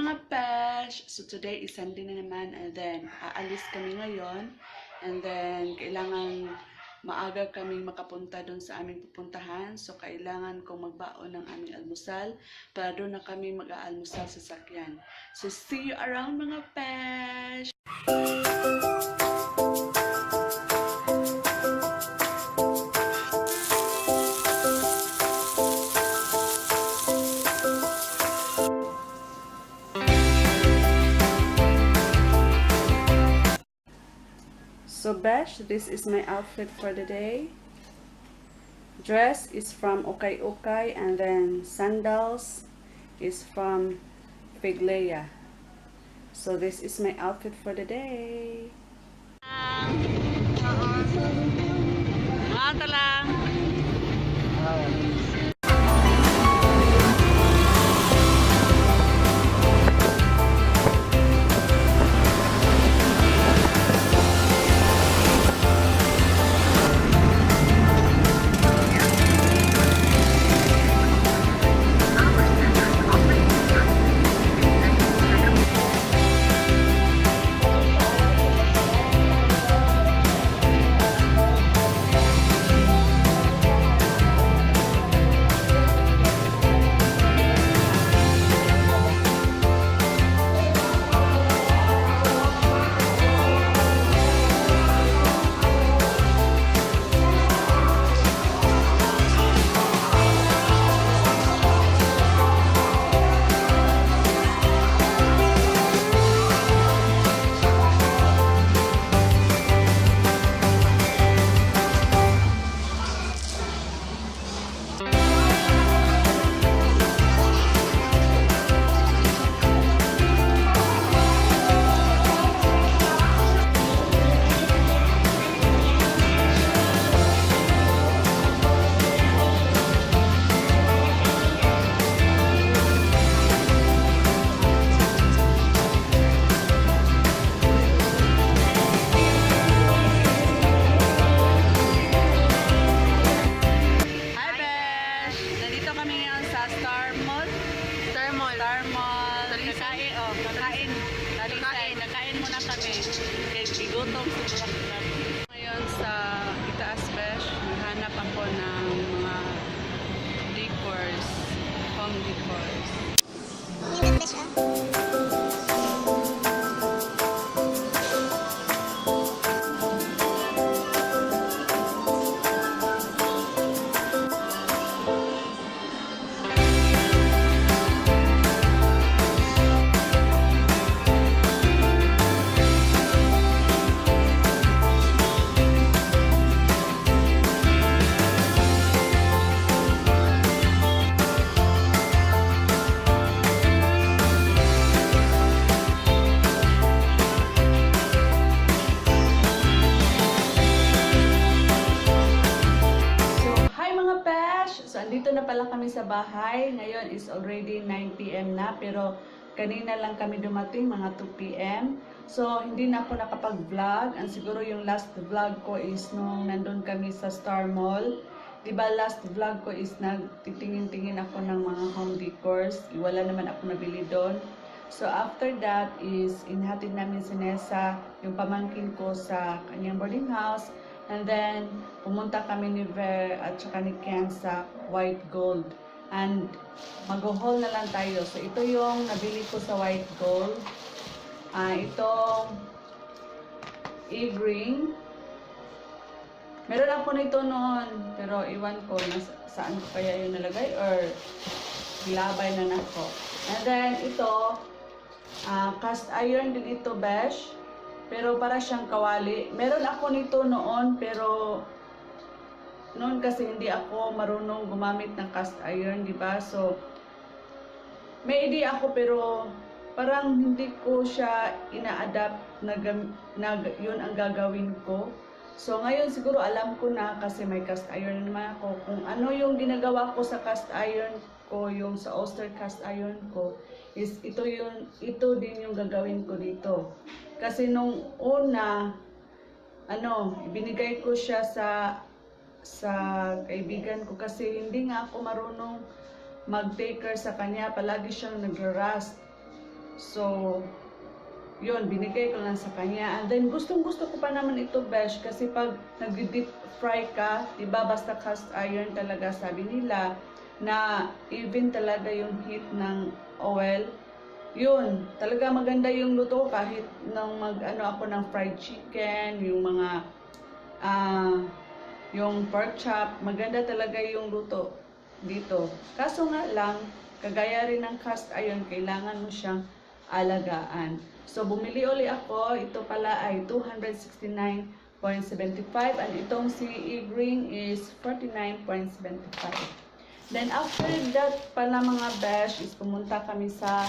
mga pesh! So today is Sunday na naman and then aalis kami ngayon and then kailangan maaga kaming makapunta doon sa aming pupuntahan. So kailangan kong magbaon ng aming almusal para doon na kami mag-aalmusal sa sakyan. So see you around mga pesh! So besh, this is my outfit for the day. Dress is from Okay Okay and then sandals is from Figlea. So this is my outfit for the day. Ata lang. Nakain muna kami. Igutom sa ngayon sa itaas besh, naghanap ako ng mga decors, home decors. Andito na pala kami sa bahay. Ngayon is already 9 PM na pero kanina lang kami dumating mga 2 PM. So hindi na ako nakapag-vlog. Ang siguro yung last vlog ko is nung nandun kami sa Star Mall. Diba last vlog ko is nagtitingin-tingin ako ng mga home decors. Wala naman ako nabili doon. So after that is inhatid namin si Nessa, yung pamangkin ko sa kanyang boarding house. And then, pumunta kami ni Ver at saka ni Ken sa White Gold. And, mag-haul na lang tayo. So, ito yung nabili ko sa White Gold. Itong earring. Meron ako nito noon. Pero, iwan ko saan ko kaya yung nalagay or gilabay na nako. And then, ito, cast iron din ito, besh. Pero para siyang kawali. Meron ako nito noon pero noon kasi hindi ako marunong gumamit ng cast iron, di ba? So may idea ako pero parang hindi ko siya ina-adapt na yun ang gagawin ko. So ngayon siguro alam ko na kasi may cast iron naman ako. Kung ano yung ginagawa ko sa cast iron ko, yung sa Oster cast iron ko, is ito din yung gagawin ko dito. Kasi nung una, ibinigay ko siya sa kaibigan ko kasi hindi nga ako marunong mag-taker sa kanya. Palagi siyang nag-rust. So, yun, binigay ko lang sa kanya. And then, gustong-gusto ko pa naman ito, besh, kasi pag nag-deep fry ka, diba, basta cast iron talaga, sabi nila, na even talaga yung heat ng oil, yun, talaga maganda yung luto kahit nang mag-ano ako ng fried chicken, yung mga, yung pork chop, maganda talaga yung luto dito. Kaso nga lang, kagaya rin ng cast iron, kailangan mo siyang alagaan. So, bumili uli ako. Ito pala ay 269.75 and itong si E-Ring is 49.75. Then, after that pala mga besh, is pumunta kami sa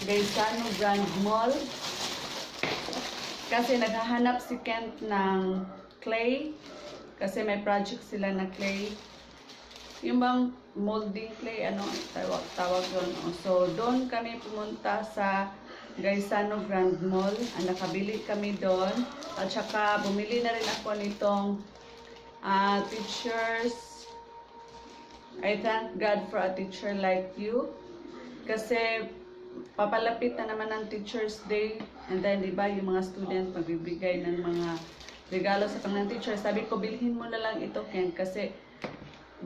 Gaisano Grand Mall. Kasi naghahanap si Kent ng clay. Kasi may project sila na clay. Yung bang molding clay, ano tawag yun. So, doon kami pumunta sa Gaisano Grand Mall. Nakabili kami doon. At saka, bumili na rin ako nitong teachers. I thank God for a teacher like you. Kasi, papalapit na naman ang Teacher's Day. And then, di ba, yung mga student magbibigay ng mga regalo sa kanilang teacher. Sabi ko, bilhin mo na lang ito, Ken. Kasi,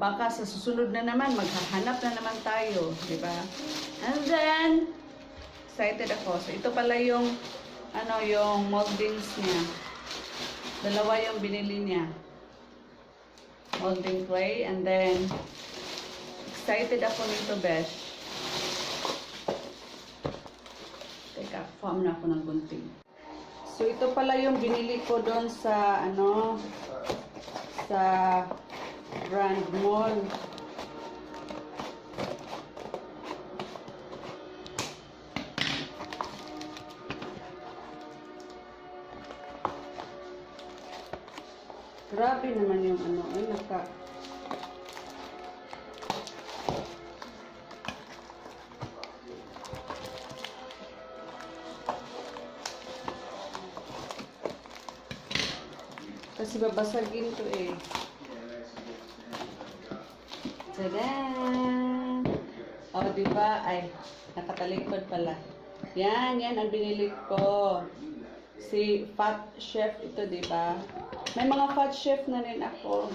baka sa susunod na naman, maghahanap na naman tayo. Di ba? And then, excited ako. So, ito pala yung, yung moldings niya. Dalawa yung binili niya. Molding clay. And then, excited ako nito, besh. Teka, form na ako ng gunting. So, ito pala yung binili ko doon sa, sa Grand Mall. Grabe naman yung ay kasi babasagin to eh. Tada! O, diba? Ay, nakatalikod pala. Yan ang binili ko. Si Fat Chef ito, diba? May mga Fat Chef na rin ako.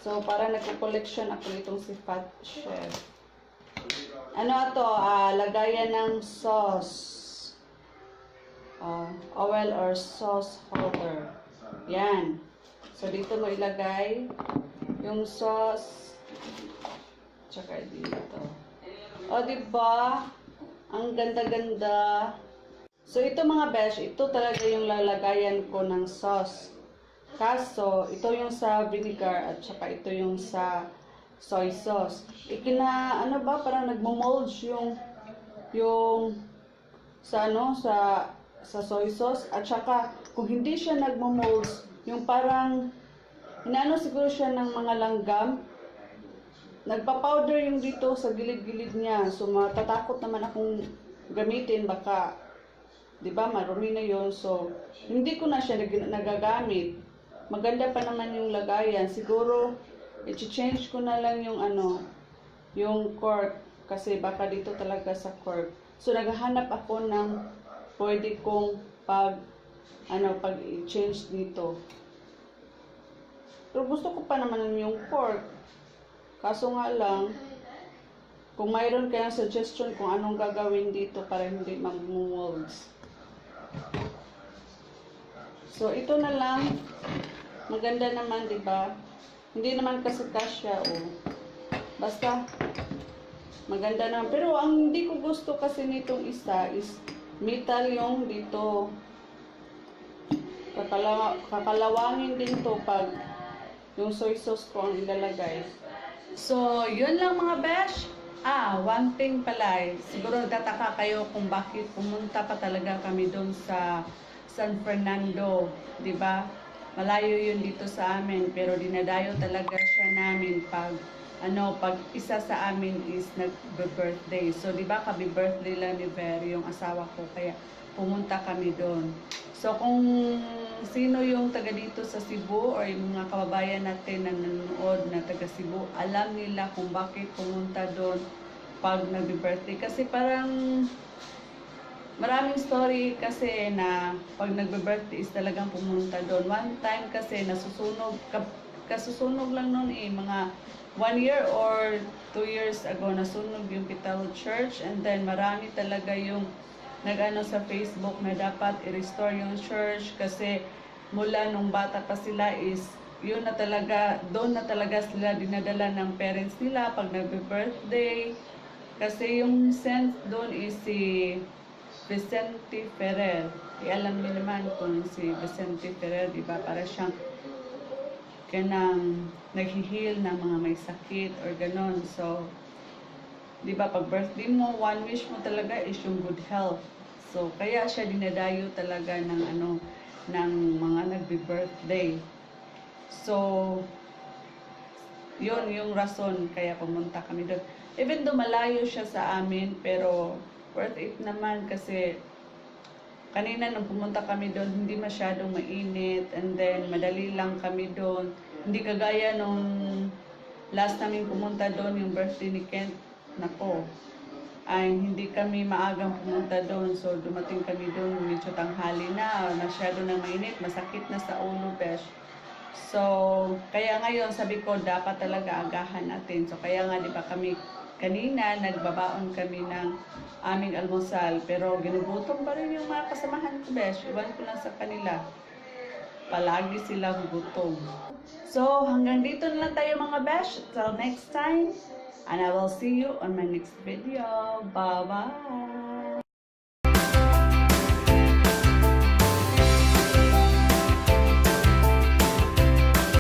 So, para nagko-collection ako nitong si Fat Chef. Ano to? Lagayan ng sauce. Oil or sauce holder. Yan. So, dito mo ilagay yung sauce. Tsaka dito. O, diba? Ang ganda-ganda. So, ito mga besh, ito talaga yung lalagayan ko ng sauce. Kaso, ito yung sa vinegar at saka ito yung sa soy sauce. Parang nagmo-molds yung sa soy sauce at saka kung hindi siya nagmo-molds, yung parang siguro siya ng mga langgam. Nagpa-powder yung dito sa gilid-gilid niya. So, matatakot naman akong gamitin. Baka, di ba, marumi na yun. So, hindi ko na siya nagagamit. Maganda pa naman yung lagayan. Siguro, i-change ko na lang yung yung cork. Kasi baka dito talaga sa cork. So, naghahanap ako ng pwede kong pag-change dito. Pero gusto ko pa naman yung cork. Kaso nga lang, kung mayroon kayong suggestion kung anong gagawin dito para hindi mag-molds. So, ito na lang. Maganda naman, di ba? Hindi naman kasi kasya, Basta, maganda naman. Pero, ang hindi ko gusto kasi nitong isa is metal yung dito. Kakalawangin din to pag yung soy sauce ko ang ilalagay. So, yun lang mga besh. One thing pala, siguro nagtataka kayo kung bakit pumunta pa talaga kami doon sa San Fernando, di ba? Malayo yun dito sa amin, pero dinadayo talaga siya namin pag isa sa amin is nag-birthday. So, di ba, kabi-birthday lang ni Ver, yung asawa ko, kaya pumunta kami doon. So, kung sino yung taga dito sa Cebu or yung mga kababayan natin na nanonood na taga Cebu, alam nila kung bakit pumunta doon pag nag-birthday. Kasi parang maraming story kasi na pag nagbe-birthday is talagang pumunta doon. One time kasi kasusunog lang noon mga 1 year or 2 years ago nasunog yung Pital Church, and then marami talaga yung nag-ano sa Facebook na dapat i-restore yung church kasi mula nung bata pa sila is yun na talaga, doon na talaga sila dinadala ng parents nila pag nagbe-birthday. Kasi yung saint doon is si Vicente Ferrer. Alam niyo naman kung si Vicente Ferrer, di ba? Para siyang kanang nag-heal ng mga may sakit or ganon. So, di ba, pag birthday mo, one wish mo talaga is yung good health. So, kaya siya dinadayo talaga ng ng mga nagbe-birthday. So, yun yung rason kaya pumunta kami doon. Even though malayo siya sa amin, pero worth it naman kasi kanina nung pumunta kami doon, hindi masyadong mainit, and then madali lang kami doon. Hindi kagaya nung last namin pumunta doon, yung birthday ni Kent, nako, ay hindi kami maagang pumunta doon. So dumating kami doon, medyo tanghali na, masyado na mainit, masakit na sa ulo, besh. So, kaya ngayon sabi ko dapat talaga agahan natin. So kaya nga di ba kami kanina nagbabaon kami ng aming almusal, pero ginugutom pa rin yung mga kasamahan ko, besh. Iwan ko lang sa kanila. Palagi silang gutom. So, hanggang dito na lang tayo mga besh. Till next time. And I will see you on my next video. Bye-bye!